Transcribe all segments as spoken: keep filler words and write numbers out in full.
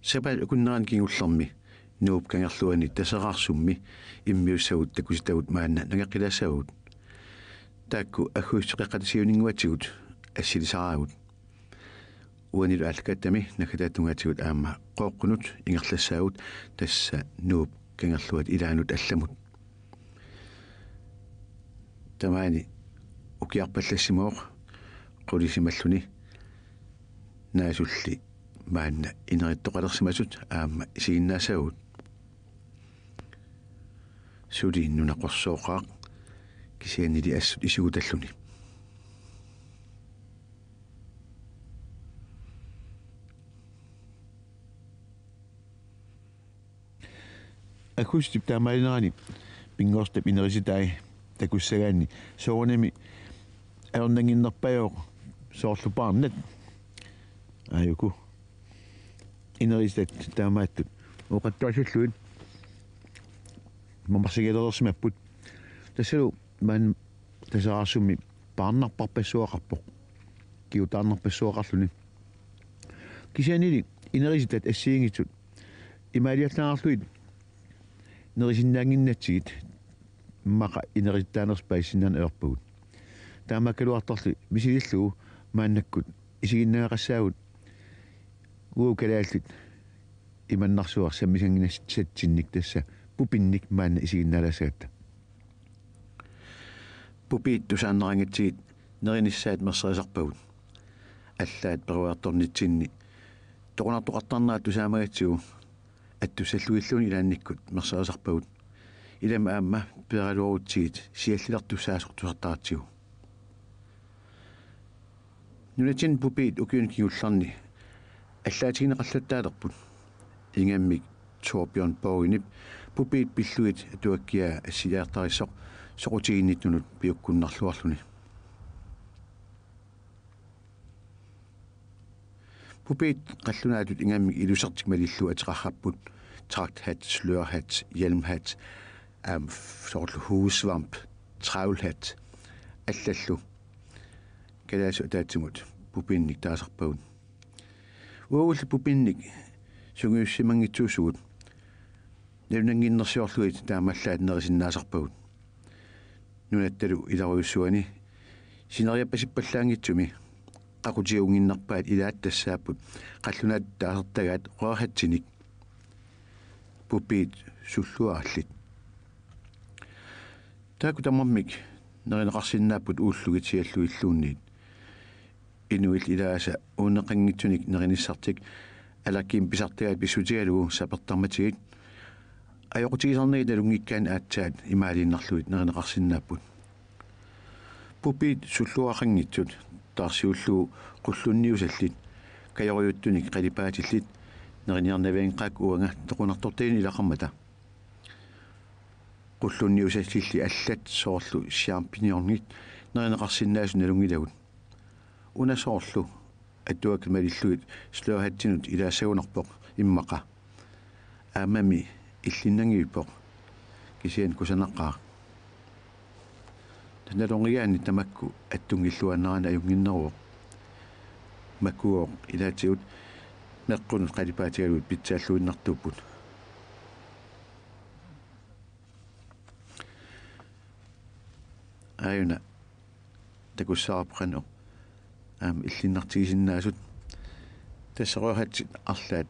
Sapaatip akunnerani kingullermi Nuup Kangerluani Taseraarsummi immiussagut takusitagut maanna nangeqqilaassavagut. Taakku aggustip qeqqatasiuninngatigut assilisaraagut. Uanilu aallakaatitami naggataata tungaatigut aamma Qooqqunut ingerlassaagut, tassa Nuup Kangerluata ilaanut allamut. Tamaani ukiarpallassimavoq qulisimalluni, naasulli maanna inerittoqalersimasut aamma isiginnaassavagut. Suli nuna qorsooqaaq, kisiannili assut isigutalluni. Aggustip taamaalinerani pinngortitap inerisitai takussagaanni soorunami ajornannginnerpaajuvoq, soorlu paarnat. Aajuku. Inerisitat taamaattut oqartuassallugit mamarsigilersimapput. Tassalu maanna Taseraarsummi paarnarparpassuaqarpoq. Kigutaarnarpassuaqarluni. Kisiannili inerisitat assigiinngitsut imaaliallaarlugit nerisinnaannginnatsigit immaqa inerisittaanersut paasisinnaanngillat ajorpagut. Taamaakkaluartorli misilillugu maannakkut isiginnaagaqassaagut uagut kalaallit imannarsuaq sammisannginnassatsinnik, tassa pupinnik maanna isiginnaalaassagatta. Pupiit tusaannaranngitsigit nerinissaat merserisarpagut. Allaat peroriartornitsinni toqunartoqartarnerat tusaamagatsigu attussallugilluunniit ilaannikkut merserisarpagut. Ilami aamma peeraluarutsigit siallilertussaasoq tusartaratsigu. Nunatsinni pupiit ukiuni kingullerni allaatigineqallattaalerput. Ingammik Thorbjørn Borgenip pupiit pillugit atuakkiaa assiliartarissoq soqutiginninnut piukkunnarluarluni. Pupiit qallunaatut ingammik ilusertik malillugu ateqarput: tragthat, slørhat, hjelmhat, aamma soorlu hovedsvamp, travlhat, allallu. Kalaallisut ataatsimut pupinnik taasarpagut. Uagulli pupinnik sungiussimanngitsuusugut nalunannginnersiorlugit taamaallaat nerisinnaasarpagut. Nunattalu ilarujussuani sineriappasippallaanngitsumi qaqutigiunnginnerpaat ilaat tassaapput qallunaatut taasartagaat rørhatsinik pupiit sulluarallit. Taakku tamarmik nerineqarsinnaapput uullugit siallugilluunniit. Inuit ilaasa uuneqanngitsunik nerinissartik allergiimik pisartagaat pissutigalugu sapertarmatigit ajoqutigisarnagit nalunngikkaanni aatsaat imaaliinnarlugit nerineqarsinnaapput. Pupiit sulluaqanngitsut taarsiullugu qullunniusallit kajorujuttunik qalipaatillit neriniarnavianngikkaakka uanga toqunartortalinnut ilaqarmata. Qullunniusallilli allat soorlu champignonit nerineqarsinnaasut nalunngilagut. Una soorlu atuakkat malillugit slørhatsinut ilaassagunarpoq immaqa. Aammami illinnanngivippoq, kisianni kusanaqaaq. Tassa nalornigaanni tamakku attunngilluinnarani ajunnginneruvoq. Makkugooq ilaatigut meqqunut qalipaatigalugit pitsaalluinnartuupput. Aajuna takussavarput qanoq aamma illinnartigisinnaasut. Tassa rørhatsit arlaat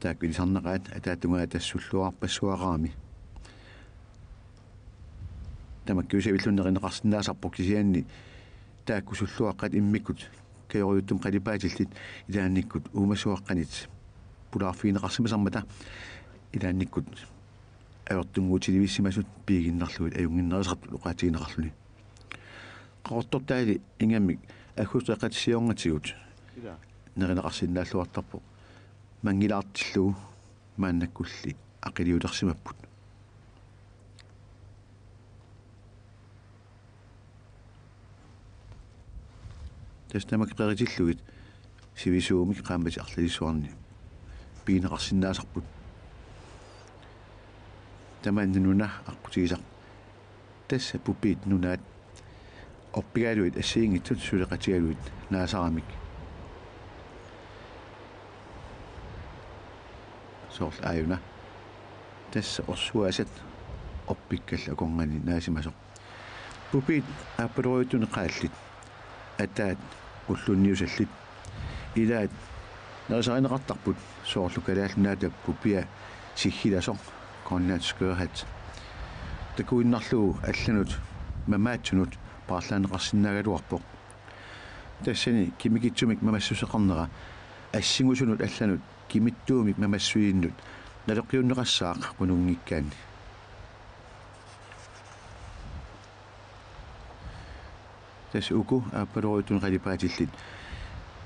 taakku ilisarnaqaat, ataatungaa tassa sulluarpassuaqarami. Tamakkiusavilluunniit nerineqarsinnaasarpoq, kisianni taakku sulluaqqat immikkut kajorujuttumik qalipaatillit ilaannikkut uumasuaqqanit pulaarfigineqarsimasarmata ilaannikkut ajortunnguutilivissimasut piiginnarlugit ajunnginnerusartut oqaatigineqarluni. Qaqortortaali ingammik aggustip qeqqata siornatigut nerineqarsinnaalluartarpoq manngilaartillugu, maannakkulli aqiliulersimapput. Tassa tamakku qeritillugit sivisuumik qaammatit arlalissuarni pigineqarsinnaasarput. Tamanna nuna aqqutigisaq. Tassa pupiit nunaat orpigalugit assigiinngitsut suleqatigalugit naasaramik. soorlu aajuna. Tassa orsuaasat orpikkallu akornanni naasimasoq. Pupiit aappalorujuttunik qaallit. Ataat ullunniusallit. Ilaat nerisarineqartarput soorlu Kalaallit Nunaata pupia siggilasoq, Grønlands Skørhat. Takuinnarlugu allanut mamaatsunut paarlaanneqarsinnaagaluarpoq. Tassani kimikitsumik mamassuseqarnera assingusunut allanut kimittuumik mamassuinnut naleqqiunneqassaaq qununngikkaanni. Tassa uku aappalorujuttunik qalipaatillit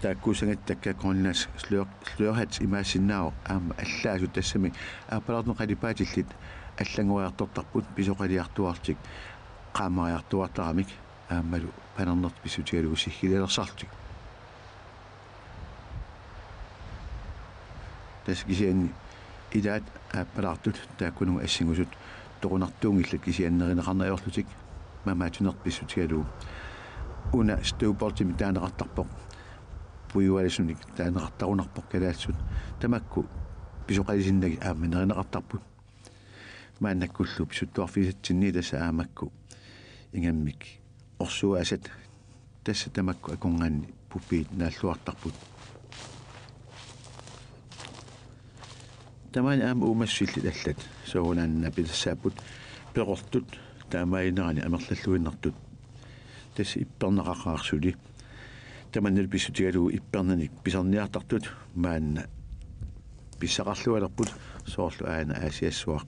taakkuussagattakka Grønlands Skør-, Skørhat imaassinnaavoq aamma allaasut, tassami aappalorujuttunik qalipaatillit allanngoriartortarput pisoqaliartuarlutik qaammariartuartaramik aammalu panernertik pissutigalugu siggilalersorlutik. Tassa kisianni ilaat aappalaartut taakkununnga assingusut toqunartuunngillat kisianni nerineqarneq ajorlutik mamaatsunertik pissutigalugu. Una støvboltimik taaneqartarpoq, puiualisunik taaneqartarunarpoq kalaallisut. Tamakku pisoqalisinnagit aamma nerineqartarput. Maannakkullu pisuttuarfigisatsinni tassa aamma makku ingammik orsuaasat, tassa tamakku akornanni pupiit naalluartarput. Tamaani aamma uumassusillit allat soorunami napisassaapput, peqortut taamaaginerani amerlalluinnartut. Tassa ippernaqaqaaq suli. Tamannalu pissutigalugu ippernanik pisarniartartut maanna pissaqarlualerput, soorlu aana Aasiassuaq.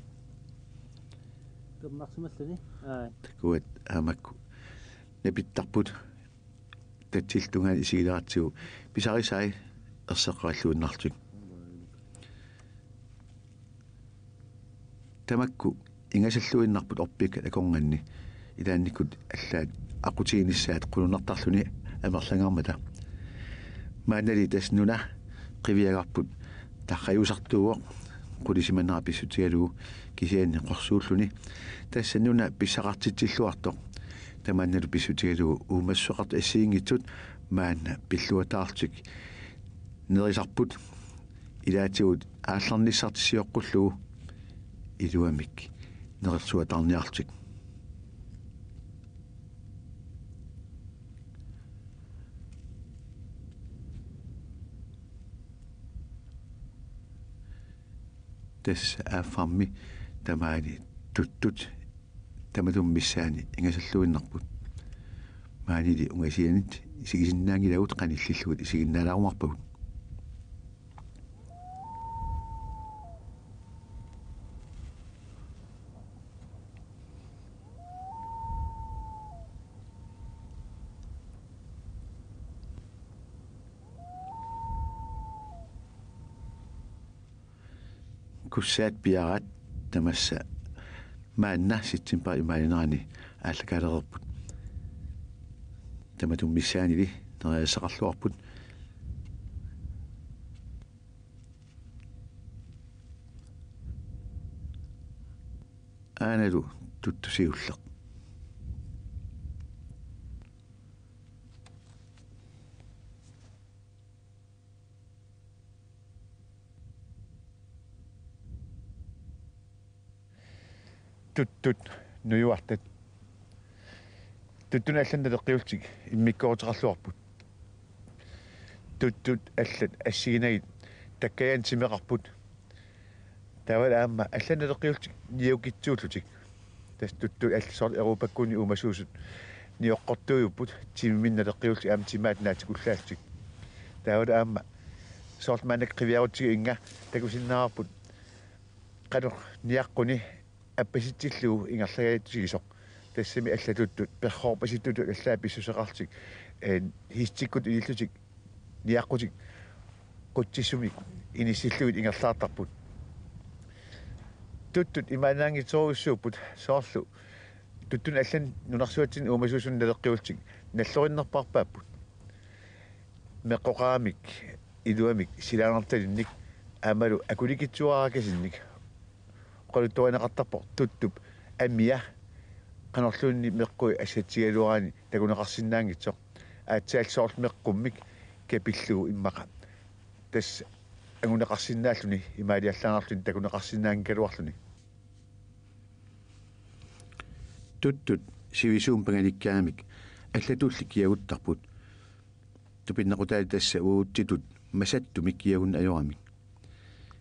Pernarsimalluni. Aa. Takuat aamma makku napittarput tatsillugu isigileratsigu pisarisai erseqqarilluinnarlutik. Tamakku ingasalluinnarput orpikkat akornanni, ilaannikkut allaat aqutiginissaat qulunartarluni amerlangaarmata. Maannali tassa nuna qiviagarput tarrajusartuuvoq, qulisimanera pissutigalugu kisianni qorsuulluni. Tassa nuna pissaqartitsilluartoq tamannalu pissutigalugu uumassuseqartut assigiinngitsut maanna pilluataarlutik nerisarput, ilaatigut aallarnissartik sioqqullugu iluamik nerersuataarniarlutik. Tassa aaffarmi tamaani tuttut tamatuma missaani ingasalluinnarput. Maanili ungasianit isigisinnaanngilagut qanillillugit isiginnaalaarumaarpagut. Kussaat piarat tamassa maanna september imaalinerani aallakaalereerput. Tamatuma missaanili nerisassaqarluarput. Aanalu tuttu siulleq. Tuttut nujuartat. Tuttunik allanut naleqqiullutik immikkooruteqarluarput. Tuttut allat assiginagit takkajanik timeqarput. Taavalu aamma allanut naleqqiullutik niukitsuullutik. Tassa tuttut allat soorlu Europakkunni uumasuusut nioqqortuujupput, timiminik naleqqiullutik aamma timaat naatsikullaallutik. Taavalu aamma soorlu maannakkut qiviarutsigu innga takusinnaavarput qanoq niaqquni appasitsillugu ingerlagaatigisoq. Tassami allat tuttut perroorpasittuttut allaat pissuseqarlutik, ee, hiistikkut ilillutik niaqqutik qutsissumik inissillugit ingerlaartarput. Tuttut imaannaanngitsorujussuupput, soorlu tuttunik allanut nunarsuatsinni uumasuusunut naleqqiullutik nallorinnerpaarpaapput. Meqqoqaramik, iluamik silaannartalinnik aammalu akulikitsuarakasinnik. Oqaluttuarineqartarpoq tuttup amia qanorluunniit meqqui assatsigaluaraanni takuneqarsinnaanngitsoq. Aatsaat soorlu meqqummik kapillugu immaqa. Tassa anguneqarsinnaalluni imaaliallaannarluni takuneqarsinnaanngikkaluarluni. Tuttut sivisuumik pangalikkaangamik allatulli kiaguttarput. Tupinnaqutaali tassa uagutsitut masattumik kiagunneq ajoramik.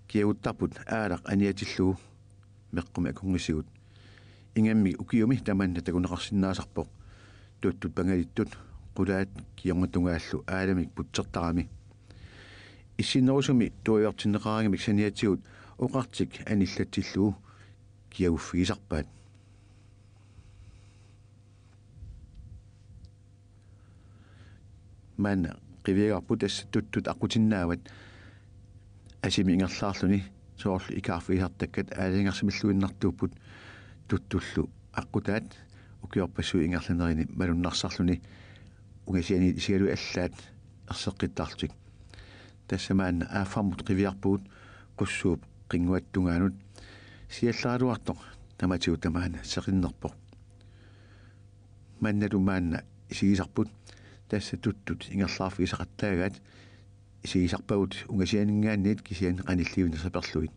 Kiaguttarput aalaq aniatillugu meqqumik akornisigut. Ingammik ukiumi tamanna takuneqarsinnaasarpoq. Tuttut pangalittut qulaat kingornatungaallu aalamik putsertarami. Issinnerusumik tuaviortinneqaraangamik saniatigut oqartik anillatsillugu kiaguffigisarpaat. Maanna qiviagarput tassa tuttut aqqutinnaavat asimi ingerlaarluni soorlu ikaarfigisartakkat aalajangersimilluinnartuupput tuttullu aqqutaat ukiorpassuit ingerlanerini malunnarsarluni ungasianiit isigalugit allaat erseqqittarlutik. Tassa maanna aaffarmut qiviarpugut qussuup qinnguata tungaanut sialleraluartoq tamatigut tamaana seqinnerpoq. Mannalu maanna isigisarput tassa tuttut ingerlaarfigisaqattaagaat isigisarpagut ungasianinngaanniit kisianni qanilliivinik saperlugit.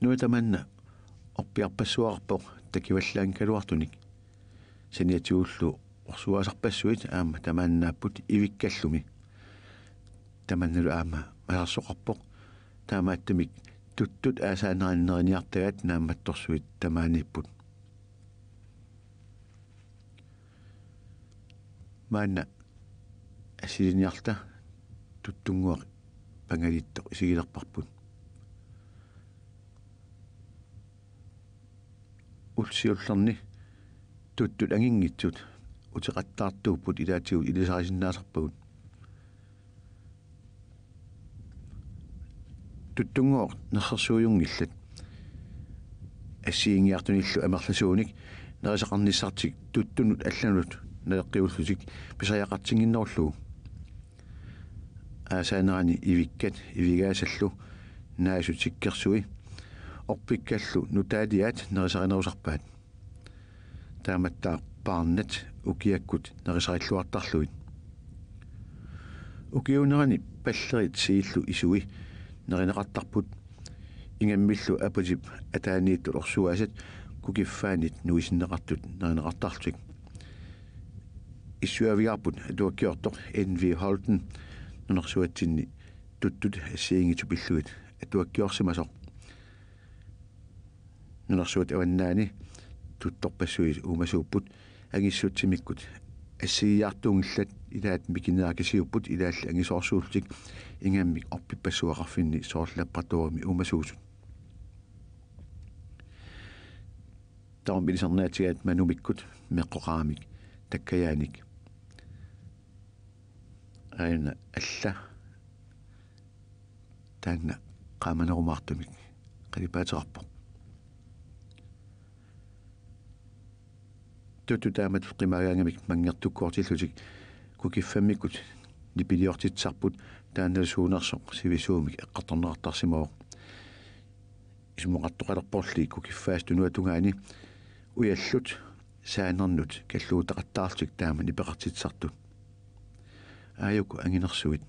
Nuja tamanna orpiarpassuaqarpoq takivallaanngikkaluartunik. Saniatigullu orsuaasarpassuit aamma tamaannaapput ivikkallumi. Tamannalu aamma masarsoqarpoq. Taamaattumik tuttut aasaanerani neriniartagaat naammattorsuit tamaaniipput. Maanna assiliiniarluta tuttunnguaq pangaliittoq isigilerparput. Ullut siullerni tuttut anginngitsut uteqattaartuupput ilaatigut ilisarisinnaasarpagut. Tuttunnguaq nersersuujunngillat. Assigiinngiartunillu amerlasuunik nerisaqarnissartik tuttunut allanut naleqqiullutik pisariaqartinnginnerullugu. Aasaanerani ivikkat ivigaasallu naasut sikkersui orpikkallu nutaaliaat nerisarinerusarpaat. Taamattaaq paarnat ukiakkut nerisarilluartarlugit. Ukiuunerani pallerit siillu isui nerineqartarput ingammillu apatip ataaniittut orsuaasat kukiffaannit nuisinneqartut nerineqartarlutik. Issuaavigaarput atuakkiortoq N V Holten nunarsuatsinni tuttut assigiinngitsut pillugit atuakkiorsimasoq. Nunarsuatsit avannaani tuttorpassuit uumasuupput angissutsimikkut assigiiaartuunngillat ilaat mikinerakisiupput ilaalli angisoorsuullutik ingammik orpippassuaqarfinni soorlu laboratoriumi uumasuusut. Tamarmik ilisarnaatigaat manumikkut meqqoqaramik takkajaanik. Aajuna alla taanna qaamanerumaartumik qalipaateqarpoq. Tuttut taamatut qimaagaangamik manngertukkoortillutik kukiffammikkut nipiliortitsisarput taannalu suunersoq sivisuumik eqqartorneqartarsimavoq. Isumaqartoqalerporli kukiffaasut tunuata tungaani ujallut saanernut kalluutaqattaarlutik taama nipeqartitsisartut. Aajuku anginersuit.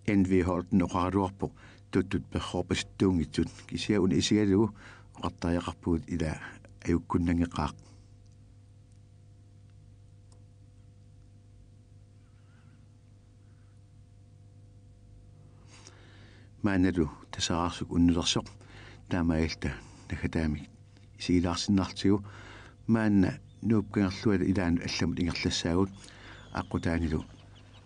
N V Holten oqaraluarpoq tuttut perroorpasittuunngitsut kisianni una isigalugu oqartariaqarpugut ila ajukkunnanngeqaaq. Maannalu Taseraarsuk Unnulersoq taamaalilluta naggataamik isigilaarsinnartigu maanna Nuup Kangerluata ilaannut allamut ingerlassaagut aqqutaanilu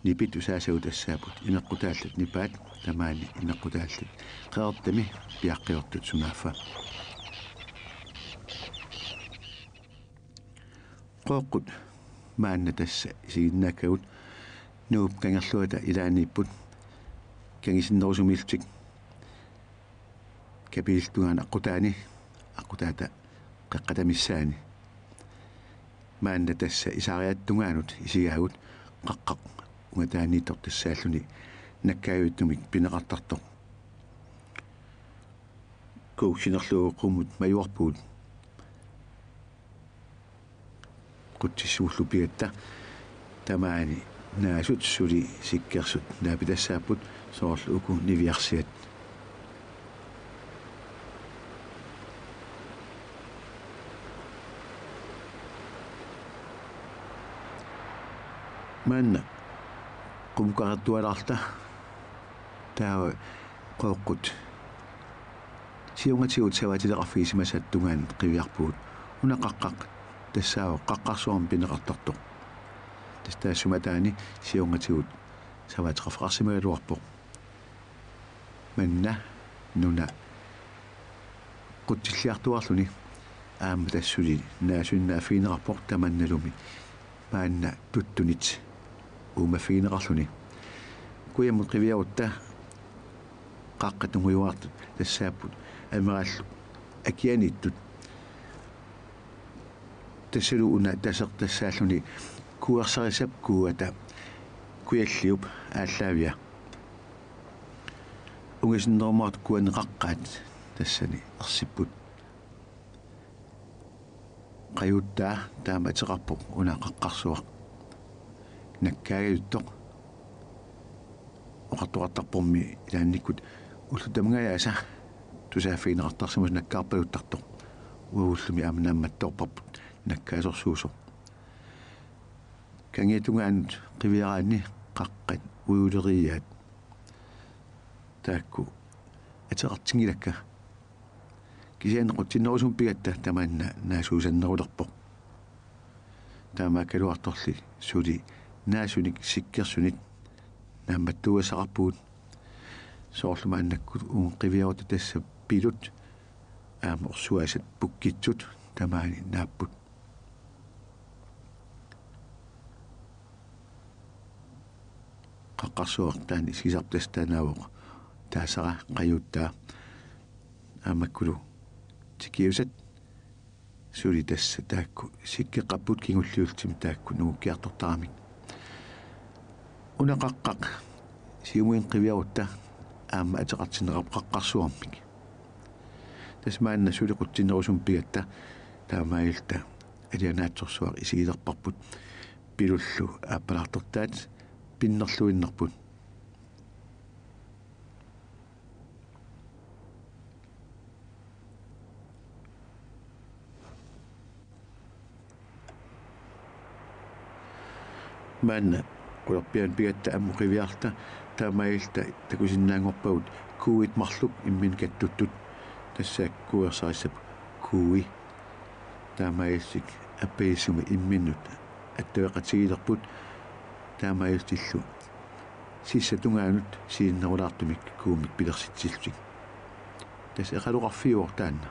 nipit tusaasagut tassaapput imeqqutaallat nipaat tamaani imeqqutaallat qeqertami piaqqiortut sunaaffa. Qooqqut maanna tassa isiginnaakkagut Nuup Kangerluata ilaaniipput kangisinnerusumiillutik kapilillit tungaanut aqqutaani aqqutaata qeqqata missaani. Maanna tassa isaariaata tungaanut isigaagut qaqqaq ungataaniittoq tassaalluni nakkaajuttumik pineqartartoq. Kuuk sinerlugu qummut majuarpugut. Qutsissuullu pigatta tamaani naasut suli sikkersut naapitassaapput soorlu uku niviarsiat. Maanna qummukartualaarta taava qooqqut siornatigut savaatileqarfigisimasaat tungaanut qiviarpugut. Una qaqqaq tassaavoq qaqqarsuarmik pineqartartoq. Tassa taassuma ataani siornatigut savaateqarfeqarsimagaluarpoq. Manna nuna qutsilliartuaarluni aamma tassa suli naasunik naaffigineqarpoq tamannalumi maanna tuttunit uumaffigineqarluni. Kujammut qiviarutta qaqqat tungujuartut tassaapput amerallu akianiittut. Tassalu una taseq tassaalluni kuersarissap kuuata Kujalliup aallaavia. Ungasinnerumaartut kuanneqaqqaat tassani ersipput. Qajuuttaa taama ateqarpoq una qaqqarsuaq. Nakkaajuttoq. Oqartoqartarpormi ilaannikkut ullut tamangajaasa tusaaffigineqartarsimasoq nakkaarpaluttartoq. Uagullumi aamma naammattoorparput nakkaasorsuusoq. Kangiatungaanut qiviaraanni qaqqat uiuleriiaat. Taakku ateqartinngilakka. Kisianni qutsinnerusumik pigatta tamanna naasuusannerulerpoq. Taamaakkaluartorli suli naasunik sikkersunit naammattuugassaqarpugut. Soorlu maannakkut uunga qiviarutta tassa pilut aamma orsuaasat pukkitsut tamaani naapput. Qaqqarsuaq taanna isigisarput tassa taannaavoq taasara qajuuttaa aammakkulu tikiusat suli tassa taakku sikkeqapput kingulliullutik taakku nungukkiartortaramik. Una qaqqaq siumuinnaq qiviarutta aamma ateqartinneqarpoq qaqqarsuarmik. Tassa maanna suli qutsinnerusumik pigatta taamaalilluta alianaatsorsuaq isigilerparput pilullu aappalaartortaat pinnerluinnarput. Maanna qularpiaanut pigatta ammut qiviarluta taamaalilluta takusinnaanngorpagut kuuit marluk imminnut kattuttut. Tassa kuersarissap kuui. Taamaalillutik appalissumik imminnut attaveqatigiilerput. Taamaalillutillu sissap tungaanut silinnerulaartumik kuummik pilersitsillutik. Tassa eqaloqarfiuvoq taanna.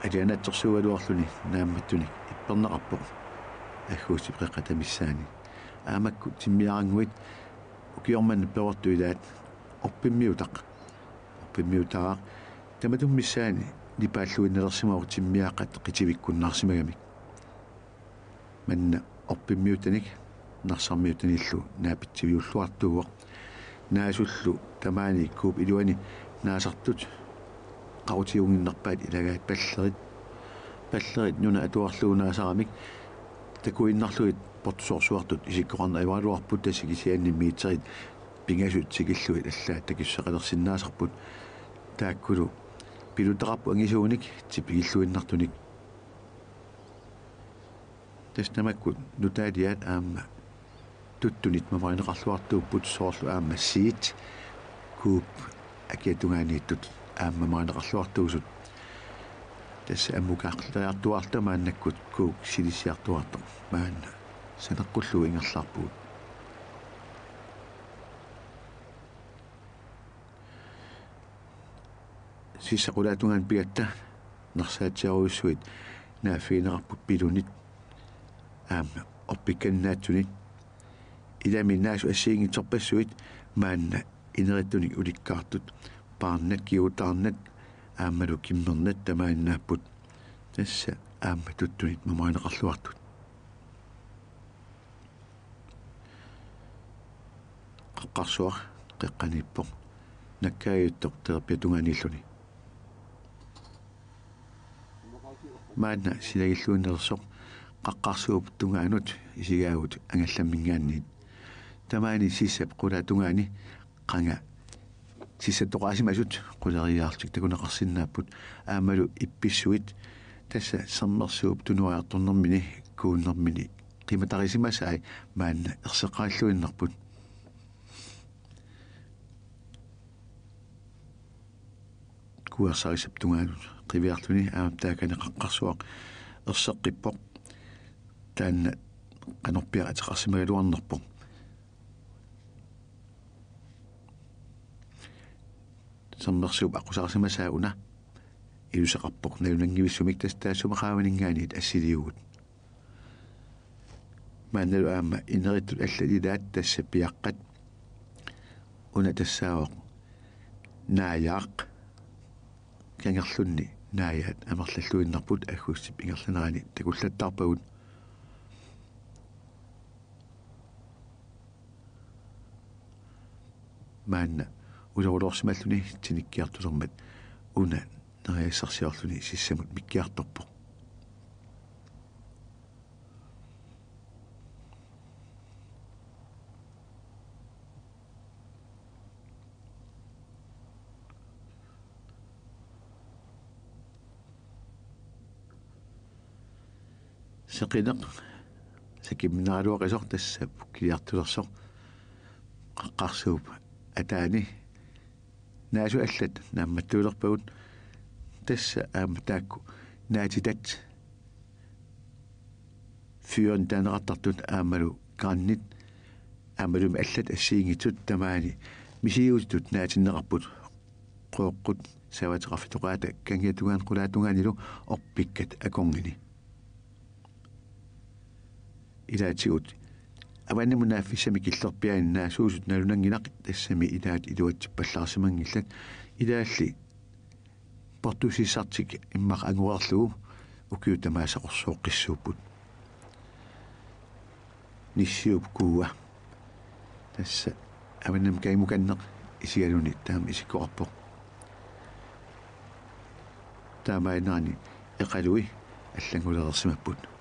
Alianaatsorsuugaluarluni naammattunik ipperneqarpoq agguustip qeqqata missaani. Aamma makku timmiarannguit ukioq manna perortut ilaat orpimmiutaq. Orpimmiutaq tamatuma missaani nipaalluinnalersimavoq timmiaqqat qitivikkunnaarsimagamik. Manna orpimmiutanik narsarmiutanillu naapitsiviulluartuuvoq. Naasullu tamaani kuup iluani naasartut qaqutiginnginnerpaat ilagaat pallerit. Pallerit nuna atuarlugu naasaramik takuinnarlugit portusoorsuartut isikkoqarneq ajoragaluarput, tassa kisianni meterit pingasut tikillugit allaat takussaqalersinnaasarput. Taakkulu pilutaqarput angisuunik tipigilluinnartunik. Tassa tamakkut nutaaliaat aamma tuttunit mamarineqarluartuupput, soorlu aamma siit kuup akiatungaaniittut aamma mamarineqarluartuusut. Tassa ammukaaqqileriartuaarluta maannakkut kuuk silissiartuaartoq maanna saneqqullugu ingerlaarpugut. Sissap qulaatungaanut pigatta narsaatsiarujussuit naaffigineqarput pilunit aamma orpikkanik naatsunit. Ilami naasut assigiinngitsorpassuit maanna inerittunik ulikkaartut, paarnat, kiutaarnat aammalu kimmernat tamaani naapput. Tassa aamma tuttunit mamarineqarluartut. qaqqarsuaq qeqqaniippoq, nakkaajuttoq teerpiata tungaaniilluni. Maanna silagilluinnalersoq qaqqarsuup tungaanut isigaagut angallamminngaanniit. Tamaani sissap qulaata tungaani qanga sissattoqaasimasut quleriiaarlutik takuneqarsinnaapput, aammalu ippissuit tassa sermersuup tunuariartornermini kuunnermini qimatarisimasai maanna erseqqarilluinnarput. Kuersarissap tungaanut qiviarluni aamma taakani qaqqarsuaq erseqqippoq, taanna qanorpiaq ateqarsimagaluarnerpoq. Sermersuup aqqusarsimasaa una iluseqarpoq nalunanngivissumik, tassa taassuma qaavaninngaanniit assiliivugut. Maannalu aamma inerittut allat ilaat tassa piaqqat. Una tassaavoq naajaaq. Kangerlunni naajaat amerlalluinnarput, aggustip ingerlanerani takullattaarpagut. Maanna uleruloorsimalluni tinikkiartulermat una nerisassarsiorluni sissamut mikkiartorpoq. Seqineq sakimmineraraluaqisoq tassa pukkiliartulersoq qaqqarsuup ataani. Naasut allat naammattuulerpagut, tassa aamma taakku naatitat, fyren taaneqartartut aammalu granit aammalumi allat assigiinngitsut tamaani misigiutitut naatinneqarput. Qooqqut savateqarfitoqaata kangiatungaani qulaatungaanilu orpikkat akornanni. Ilaatigut avannamut naaffissamik killerpiaani naasuusut nalunanngilaq, tassami ilaat iluatsippallaarsimanngillat. Ilaalli portussisartik immaqa angoreerlugu ukiut tamaasa qorsooqqissuupput. Nissiup kuua tassa avannamut kangimukanneq isigaluni taama isikkoqarpoq. Taamaanerani eqalui allanngulereersimapput.